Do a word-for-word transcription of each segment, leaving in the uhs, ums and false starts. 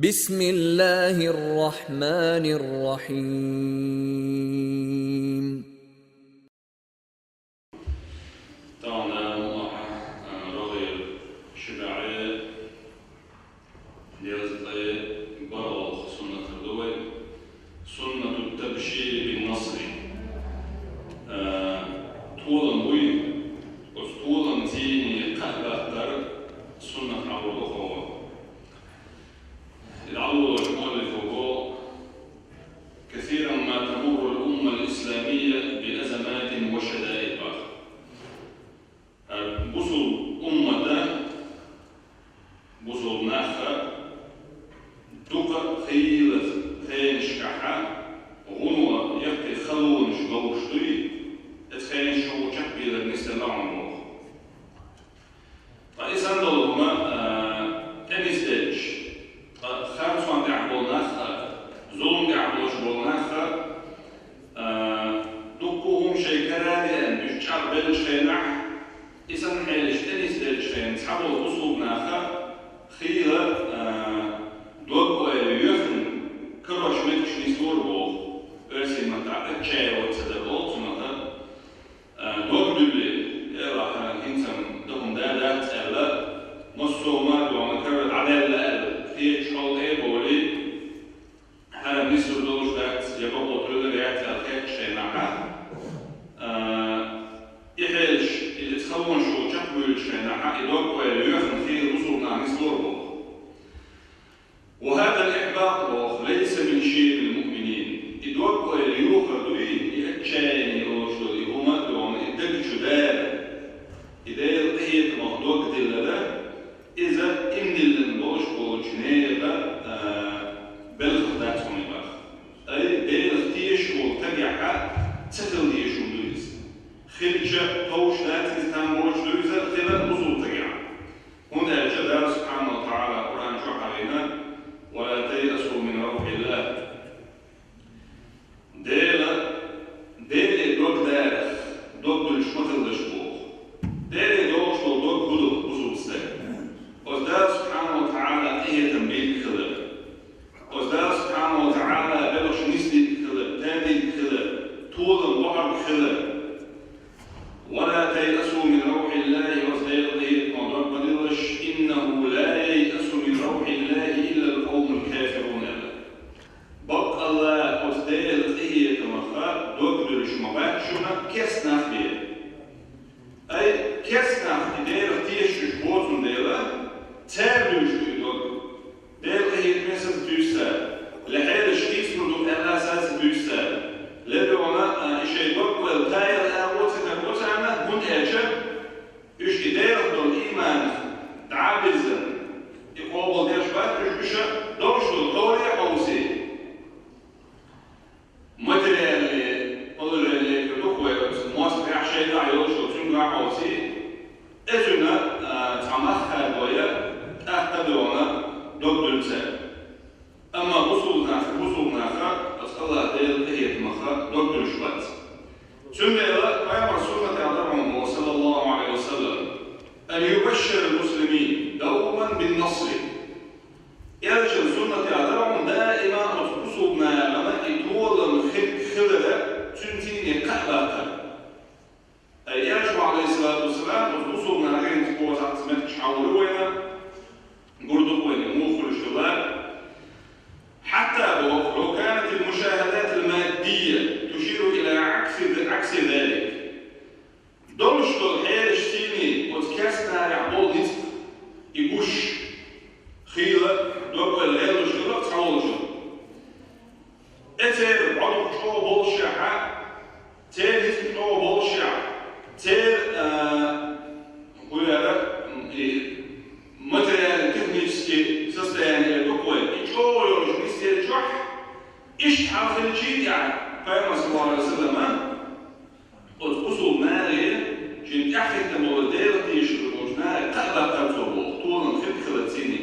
بسم الله الرحمن الرحيم. Тахана Аллаха, а, рогӀера ши бӀаьи дезткъе бархӀалгӀа суннат ду вай. سنة التبشير بالنصر. А, толам буй, оцу толамций кхаъ баккхар суннат хьалур ду хьо. И дӀалулаш муаллифо боху: كثيرا ما تمر الأمة الإسلامية بأزمات وشدائد. Бусул уммата, бусул наха дукха хийла хенашкахьа, гӀуно яккхий халонаш ловш дуй, эцу хенаш чу чекхбийлар нисделла хьуна боху. Ткъа и санна долу хӀума, а, тӀе нисделча, ткъа харцонна тӀехь болу нах а, зулам тӀехь болуш болу нах а, а, дуккха хӀума шайн кара а деана, уьш чӀагӀбеллачу хенахь, и санна хьелаш тӀе нисделлачу хенахь, цхьаболу бусулба наха хийла, а, дог-ойла йоьхна, карош меттигаш нислора боху, оьрсийн маттахь отчаиваться дар боху цунах. А, дог дуьллий, элахь, хӀинца-м дан хӀума дац аьлла, массо а мара догӀна кара дӀадаьлла аьлла, кхечу хьол тӀе а бовлий, хӀара нислур долуш дац, я бакъо тӀуьллур яц аьлла хетачу хенахь, а, и хьелаш, и халонаш чекхбуьйлучу хенахь, и дог-ойла йоьхна хийла бусулба нах нислора боху. وهذا الإحباط, боху, ليس من شيم المؤمنين. И дог-ойла йохар дуй, и отчаяние йолуш долу, и хӀума а догӀна, и даг чу дара, и Делан къинхетамах дог диллара, иза иман диллина болуш болчу нехан, а, белхах дац хьуна боху. Ай, Делах тешаш волу стагехь ца хила дезаш хӀума ду иза. Хилча товш дац иза, там боцуш ду иза, хила а бусулба стагехь. ХӀунда аьлча Дала субхьанаху ва тагӀала Къуръан чохь а вина: «Ва ла тайъасу мин равхӀиллахӀ». Дела, Деле дог дарах, дог дуьллуш ма хилалаш боху. Деле догӀуш долу дог хӀун ду бусулба стаг? Оцу Дала субхьанаху ва тагӀала къинхетам бийриг хилар. Оцу Дала субхьанаху ва тагӀала белхаш нисдийриг хилар, тадийриг хилар, толам бохьург хилар. «Ва ла тайъасу мин равхӀиллахӀи», оцу Делан къинхетамах дог ма диллалаш, «иннахӀу ла яйъасу мин равхӀиллахӀи иллал къавмул кафирун», аьлла. Баккъалла, оцу Делан къинхетамах дог дуьллуш ма бац шуна керста нах бен. Ай, керста нах и Делах тешаш уьш боцун дела, цара дуьллуш ду и дог. Делан къинхетаме саца туьйсу цара, ле хьелаш хийцалур ду аьлла саца туьйсу цара, ле догӀна, а, и шайн дог-ойла тайна агӀо ца карабо царна, хӀунда аьлча уьш и Делах долу ийманах дӀа а бирзина, и къобалдеш бац уьш, уьш долуш долу хьоле а хьовсий. Материальный положение ду-кх вай оцу мостагӀехь, шайгахь йолуш йолу цуьнгахь а хьовсий, эцуьнан, а, цхьа мах хадой, тӀаккха а догӀна дог дуьллу цара. Амма бусулба нах, бусулба наха оцу АллахӀ Делан къинхетамах дог дуьллуш бац. Цундела Пайхамаран суннатехь ду хьуна боху, саллаллахӀу Ӏалайхи ва саллам: «Ан юбашшира ал-муслимин давман бин-насри». Элчан суннатехь ду хьуна даима оцу бусулба нахана и толам хи-, хилар, цуьнан цӀийне кхаъ баккхар. Ай, Элчано, Ӏалайхиссалату вассалам, оцу бусулба нахана хӀинца кхо-цхьаъ меттигаш хьалур ду вайна, гур ду-кх вайна муха хуьлуш хилар. Хьатта боху: «Лав канат ал-мушахӀадат ал-маддия туширу ила Ӏакси, Ӏакси залик». Долуш долу хьелаш цӀийне оцу керстанарехь болу ницкъ, и гуш, хийла дог-ойла гӀеллуш хилла цхьаволчун. Э, церан бӀодах чӀогӀа боллушехьа, церан ницкъ чӀогӀа боллушехь, церан, а, хӀун яра, м, и материально-технический состояние ду-кх вай, и чӀогӀа йолуш нисделлачохь, иштта хьал хилчий тӀехь, Пайхамар, саллаллахӀу Ӏалайхи ва саллама, оцу бусулба наха шен тӀаьхьахӀиттина болу Делах тешаш болчу наха кхаъ баккхар цо боху, толам хи-, хилар цӀийне.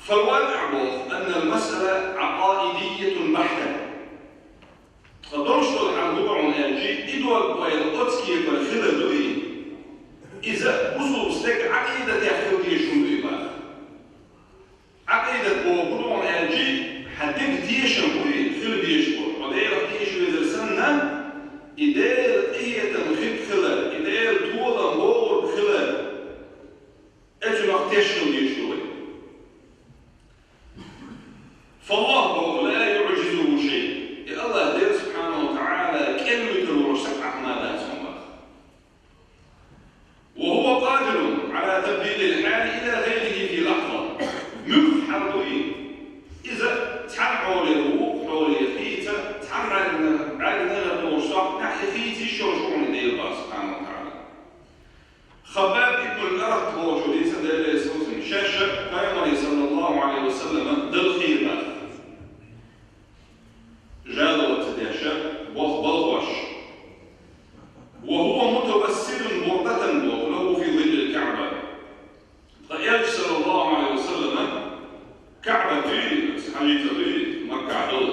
Фал-вакъиӀ боху: «Аннал масъала Ӏакъаидиятун бахьта». Ткъа долуш долу хьал хӀун ду хьуна аьлчи, и дог-ойла оцу кепара хилар ду и. Иза бусулба стеган Ӏакъидатехь хила дезаш хӀума ду и боху. тешал деш ду вай. فالله بوخ لا يعجزه شيء. И Аллах Дела سبحانه وتعالى кӀел витар волуш сакъа хӀума дац хьуна бах. وهو قادر على تبديل الحال إلى غيره في لحظة. Муьлхха хьал дуй, иза цхьана хьоле, вукху хьоле хийца, цхьана гӀаьргана, гӀаьргана гӀерта волуш сохьтехь и хийца йиш йолуш хьуна Дела бах سبحانه وتعالى. Хаббаб ибн ал-Арат бохучо дийцина, Делан Элчано, шаьш пайхамаре, саллаллаху Ӏалайхи ва саллама, далхийра бах. Жаловаться деш, бох балхош. وهو متوسد بردة بوخ له في ظل الكعبة. Ткъа Элча, саллаллаху Ӏалайхи ва саллама, КаӀба дуй, хьажийца дуй, Маккахь долу.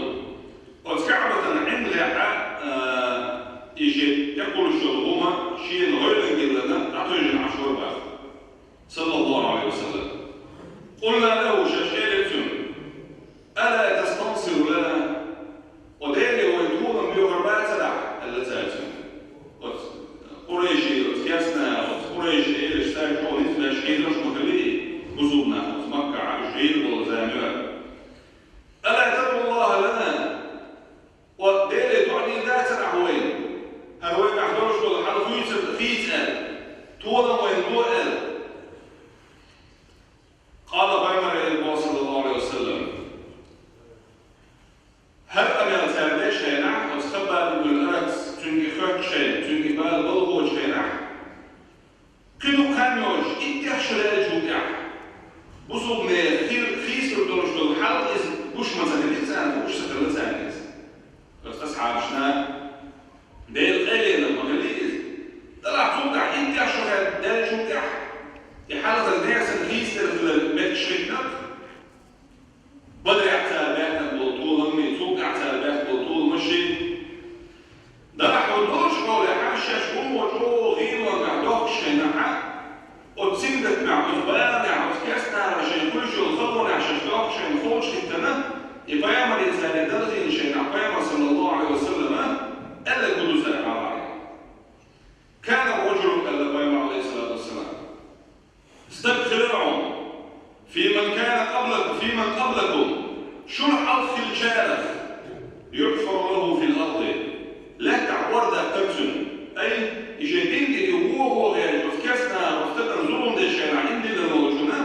Оцу КаӀбатан ӀиндагӀехь а, а, и шен тӀекхуллуш йолу хӀума шена гӀойлан гиллина дӀатуьйжина Ӏаш вара бах, саллаллаху Ӏалайхи ва саллам. قلنا له, шаьш элира цуьнга: ألا تستنصر لنا؟ О Деле, вайн толам боьхур бацара ахь, аьлла цара цуьнга. Оцу къурайшийн, оцу керстанаша, оцу къурайшаша элира цаьрга, хьо ницкъ беш хьийзош ма хилий, бусулба нах оцу Маккахь а, уьш гӀийла болу зама ю аьлла. ألا تدعو الله لنا؟ О Деле, доӀа дийр дацара ахь вайна, хӀара вайгахь долуш долу хьал хуьйцур хийца аьлла, толам вайна ло аьлла. Къала, пайхамаре элира боху, саллаллаху Ӏалайхи ва саллам. ХӀара къамел цара деш хенахь, оцу Хаббаб ибн ал-Аратс цуьнга хоьттуш хенахь, цуьнга бала балхочу хенахь, кхин дукха хан йоцуш, иттех шо леллачул тӀаьхьа, бусулбанех хир, хийцалур долуш долу хьал иза гуш ма ца хилира царна, хууш ца хилла царна иза. Оцу асхьабашна Делан къайле ма хилла иза. Делахь цул тӀаьхьа иттех шо леллачул тӀаьхьа, и хьал хаза нехан хийцалур хилар метташ хиъна, Бадрехь цара баьхна болу толаммий, цул тӀаьхьа цара баьхна болу толамаший. Делахь хьо долуш хьолехь, шаьш хӀумма чӀогӀа гӀийла ван тӀехь дохкуш хенахь, оцу сингаттамехь, оцу баланехь, оцу керстанаша шайна хуьлуш йолу халонехь шаьш дохкуш хенахь холчу хӀиттина, и пайхамаре цара далхийна шайнахь, пайхамар, саллаллаху Ӏалайхи ва саллама, аьлла гу ду цара хьалхара. كان الرجل, аьлла пайхамар, Ӏалайхиссалату вассалам, стаг хилира хьуна, في من كان قبلك، في من قبلكم, шуна хьалха хиллачарах, يحفر له في الأرض, лаьттахь ор даттара цуьнан. Ай, и шен дин тӀе и вохо гӀерташ, оцу керстанаша, оцу стагана зулам деш шайнахь дин диллина волчунна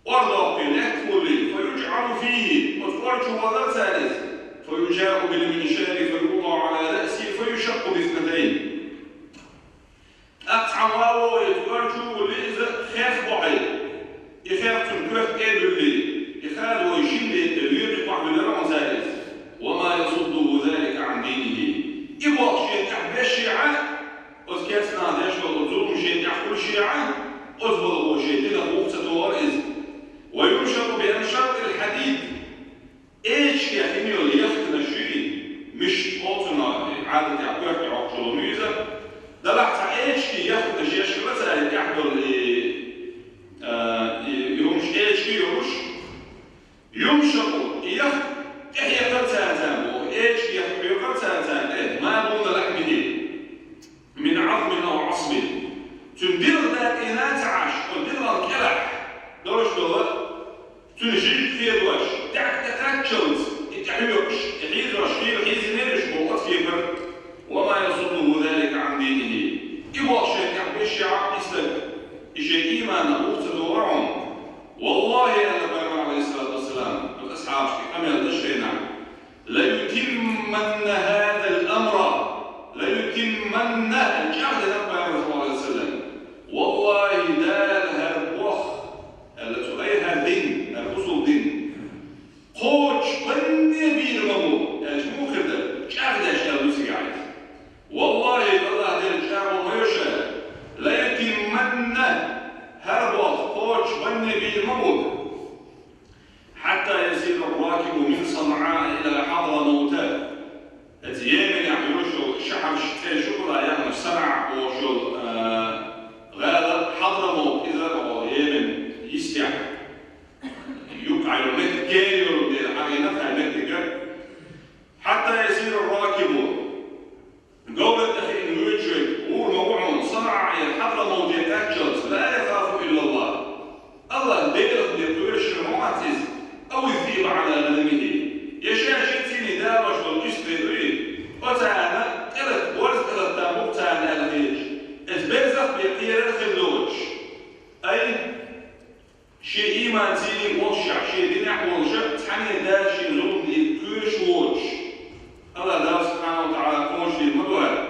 ор доккхий лаьтта хӀуллий, فيجعل فيه, оцу ор чу валлара цара иза, فيجاء بالمنشار فيوضع على رأسه فيشق باثنتين. ТӀаккха цхьа ван вогӀий, цу ор чу а вуллий, иза хех бохьий, и хех цуьнан коьрта тӀе а буьллий, и хадавой шина декъе лоьрий къохьуьллура хьуна цара иза. وما يصده ذلك عن دينه. И болх шен тӀехь бешшехь а, оцу керстанаша деш долу зулам шен тӀехь хуьлушехь а, оцу балхо шен динах вуха ца тохара иза. ويمشط بأمشاط الحديد. Эчигех йина йолу яхканаш ю и, мишта олу цунах, Ӏадатехь коьрте хьокхуш йолу ю иза. Делахь цхьа эчиге яхканаш еш хилла цара и тӀехь долу и, а, и, и хӀумаш эчиге йолуш. يمشط, и яхка тӀехьекхара цара царна боху, эчиге яхка хьоькхура цара царна тӀе, ما دون لحمه. من عظم أو عصب. Цуьнан дилха дакъийна ца Ӏаш, оцу дилхал кӀелахь долуш долу, цуьнан жижиг хедош, тӀехь тӀекхаччалц, и тӀехьоькхуш, и хьийзош, хьийла хьийзинера уьш боху оцу кепара. وما يصده ذلك عن دينه. И болх шен тӀехь бешшехь а и стаг, и шен ийманах вуха ца тохара хьуна. Валлахи, аьлла пайхамар, Ӏалайхиссалату вассалам, оцу асхьабашка къамел деш хенахь, ليتمن هذا الأمر، ليتمنه, чӀагӀдина пайхамар, саллаллаху Ӏалайхи ва саллам. Валлахи, Дала хӀара болх, аьлла цо, ай хӀара дин, хӀара бусулба дин, кхочушбанне бийр ма бу, аьлча муха хир дара, чӀагӀдеш аьлла ду цигахь иза. Валлахи, Аллах Дела чӀагӀо ма йо ша, ليتمنه, хӀара болх кхочушбанне бийр ма бу. حتى يسير الراكب من صنعاء إلى حضرموت. Эцу Йеменехь йолуш йолу шахьарш цӀе шу кхуьла яханаш, СанӀа бохуш йолу, а, гӀала, Хьадрамовт, иза оха Йемен йистехь. Юккъехь йолу меттиг гена йолу дела, хьагӀина тхайн меттиг. حتى يسير الراكب. Говран тӀе хиъна воьдуш верг гӀур ма ву хьуна, СанӀаера Хьадрамовте кхаччалц, لا يخاف إلا الله. Шен ийманций волшехь, шен динехь волуша, цхьанне а Дала шен зулам дийца кхоьруш воцуш. Аллах Дала субхьанаху ва таӀала кхочушдийр ма ду хӀара.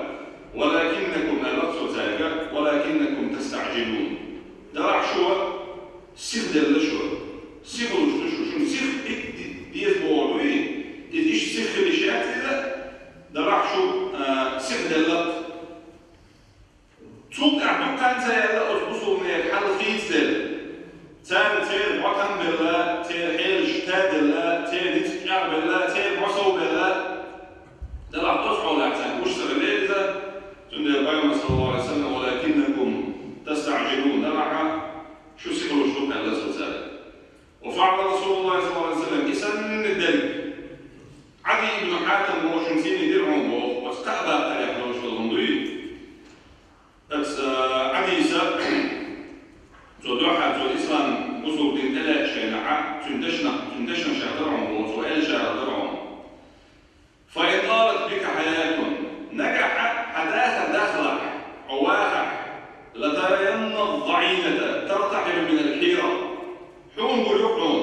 «ولكنكم», аьлла цо цаьрга, «ولكنكم تستعجلون». Делахь шу сихделла шу. Сихалуш ду шу, шуна сиха дика деза бохур дуй, иза иштта сиха хила йиш яц иза, делахь шу, а, сихделла. Цул тӀаьхьа дуккха хан ца яьлла оцу бусулбанера хьал хийцаделла. Царна церан бӀо там белла, церан хьелаш таделла, церан ницкъ чӀагӀбелла, церан бӀо совбелла. Делахь оцу хьолехь царна гуш ца хилира иза. Цундела Пайхамара, саллаллаху Ӏалайхи ва саллам: «ولكنكم تستعجلون», делахь шу сихалуш ду аьлла цо цаьрга. وفعل رسول الله صلى الله عليه وسلم, и санна дерг. Ӏадий ибн Хьатам бохучун сийна дира хьуна боху, оцу кхаа бакъ тӀехь долуш долу хӀума дуй? Оцу, а, Ӏадийса, цо дуьххьара цо ислам бусулба дин тӀелаьцначу хенахь, цуьнан дешнаш, цуьнан дешнашех дара хьуна боху, цо аьлларг дара хьуна. «فإن طالت بك حياة», нагахь хьан дахар дахлахь, хьо вахахь, «لترين الضعينة ترتحل من الحيرة». Хьуна гур ю хьуна,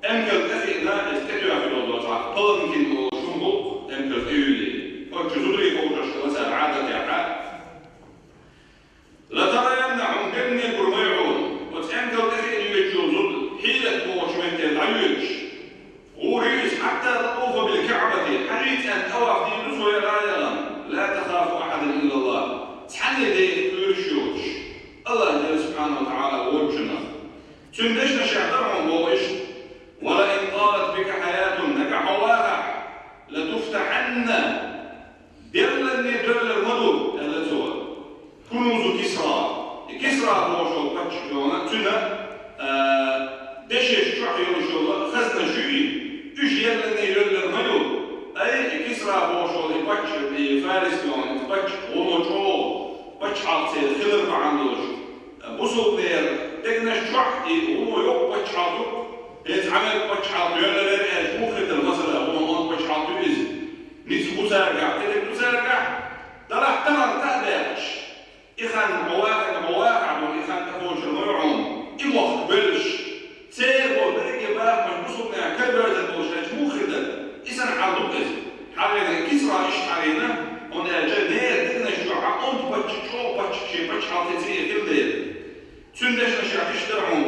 эмкал тӀе хиъна, иза тӀетоьхна йолу цхьа паланкин олуш хӀума бу, эмкал тӀе юьллий. Оцу зударий ховшашкахула цара Ӏадатехь. «لترين», хьуна дегнане гур ма ю хьуна, оцу эмкал тӀе хиъна йоьдуш йолу зуда, хьийрат бохучу метте дӀайоьдуш. ГӀур ю иза, «حتى تطوف بالكعبة», хьаьжцӀенна тӀаваф дийр ду цо яра а яхана, «لا تخاف أحدا إلا الله», цхьанне а Делах кхоьруш йоцуш, Аллах Дела субхьанаху ва таӀала воцучунах. Цуьнан дешнашех дара хьуна боху иштта: «ولئن طالت بك حياة», нагахь хьо вахахь, «لتفتحن», делланне доьллур ма ду, аьлла цо. «كنوز كسرى», и Кисра бохуш волу паччахьна, цуьнан, а, дешнаш чохь йолуш йолу хазнаш ю и, уьш елланне йоьллур ма ю. Ай, и Кисра бохуш волу и паччахь, и Фарис йолу и паччахь, гӀо ма чӀогӀа паччахьалкх церан хилар бахьана долуш. Бусулбанера дегнаш чохь и гӀо ма йоккха паччахьалкх ю, хӀинца Ӏамерка паччахьалкх йоьллур яра аьлча, муха хир дара, масала, гӀо ма онда паччахьалкх ю иза. Ницкъ бу цаьргахь, тӀедерг ду цаьргахь, делахь тахана кхаъ баьккхаш. И хан хьо вахана, хьо вахахь долу и хан тӀекхочур ма ю хьуна, и мохк бевллаш. Церан болу берриге бахамаш бусулбанех карабевлла болуш хилча, муха хир дара? И санна хьал ду иза. Хьалхарна Кисра иштта хьарийна, хӀунда аьлча нехан дегнаш чохь онда паччахь, чӀогӀа паччахь, шен паччахьалкхе ца хилла дела. Цуьнан дешнашех иштта дара хьуна